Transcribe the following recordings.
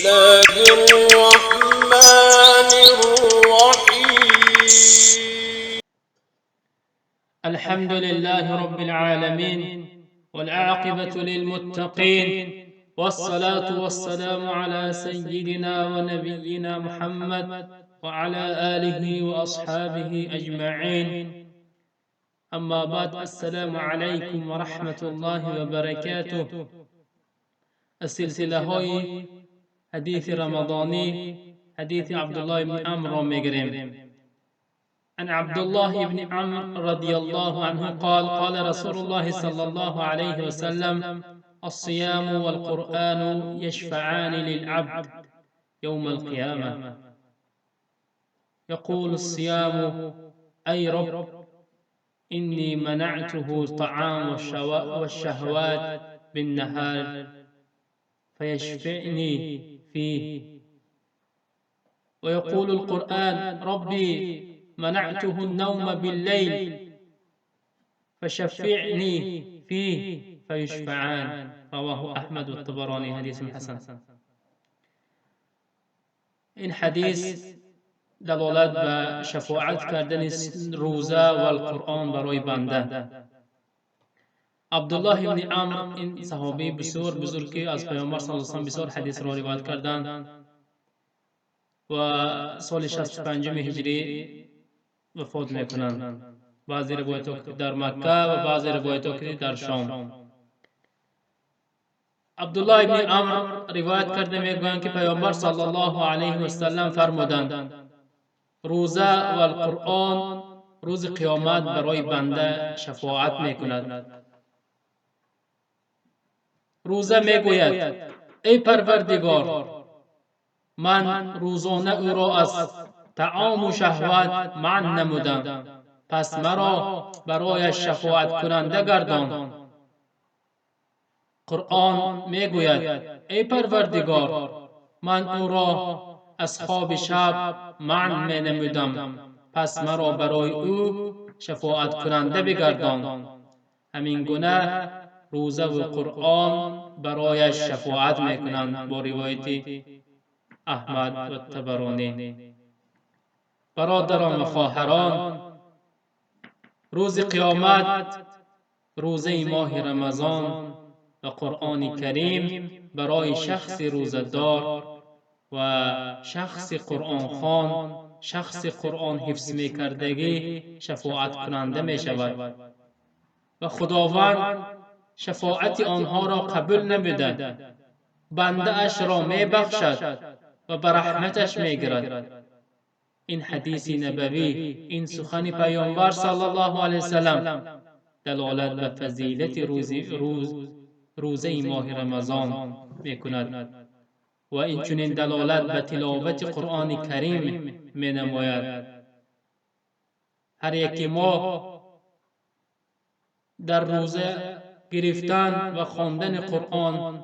الله الرحمن الرحيم. الحمد لله رب العالمين، والعاقبة للمتقين، والصلاة والسلام على سيدنا ونبينا محمد وعلى آله وأصحابه أجمعين. أما بعد، السلام عليكم ورحمة الله وبركاته. از سلسله های حدیث رمضانی، حدیث عبدالله بن عمرو را میگیریم. عن عبد الله بن عمرو رضي الله عنه قال: قال رسول الله صلى الله عليه وسلم: الصيام والقرآن يشفعان للعبد يوم القيامة. يقول الصيام: أي رب، إني منعته الطعام والشهوات بالنهار، فشفعني فيه. ويقول القرآن: ربي، منعته النوم بالليل، فشفعني فيه. فيشفعان. رواه أحمد والطبراني، حديث حسن. این حدیث دلالت به شفاعت کردن روزه و القرآن برای بنده. عبدالله ابن عمرو، این صحابی بسیار بزرگ که از پیامبر صلی الله علیه و بسیار حدیث را روایت کردند و سال 65 هجری وفات میکنند. بعضی روایت در مکه و بعضی روایت که در شام. عبدالله ابن عمرو روایت کرده میگویند که پیامبر صلی الله علیه و سلم فرمودند: روزه و القرآن روز قیامت برای بنده شفاعت میکند. روزه میگوید: ای پروردگار، من روزانه او را از طعام و شهوت منع نمودم، پس مرا برایش شفاعت کننده گردان. قرآن میگوید: ای پروردگار، من او را از خواب شب منع می نمودم، پس مرا برای او شفاعت کننده بگردان. همین گونه روزه و قرآن برایش شفاعت میکنند. با روایت احمد و طبرانی. برادران و خواهران، روز قیامت روزه ماه رمضان و قرآن کریم برای شخص روزه‌دار و شخص قرآن خوان، شخص قرآن حفظ میکردگی شفاعت کننده می شود و خداوند شفاعت آنها را قبول نموده، بنده اش را می بخشد و به رحمتش می گیرد. این حدیث نبوی، این سخن پیامبر صلی الله علیه وسلم دلالت به فضیلت روزه ماه رمضان میکند و این چنین دلالت به تلاوت قرآن کریم می نماید. هر یکی ما در روزه گرفتن و خواندن قرآن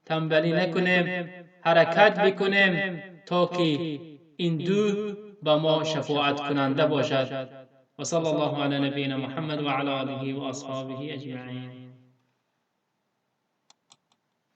تنبلی نکنیم، حرکت بکنیم تا که این دو به ما شفاعت کننده باشد. و صلی الله علی نبینا محمد و علی آله و اصحابه اجمعین.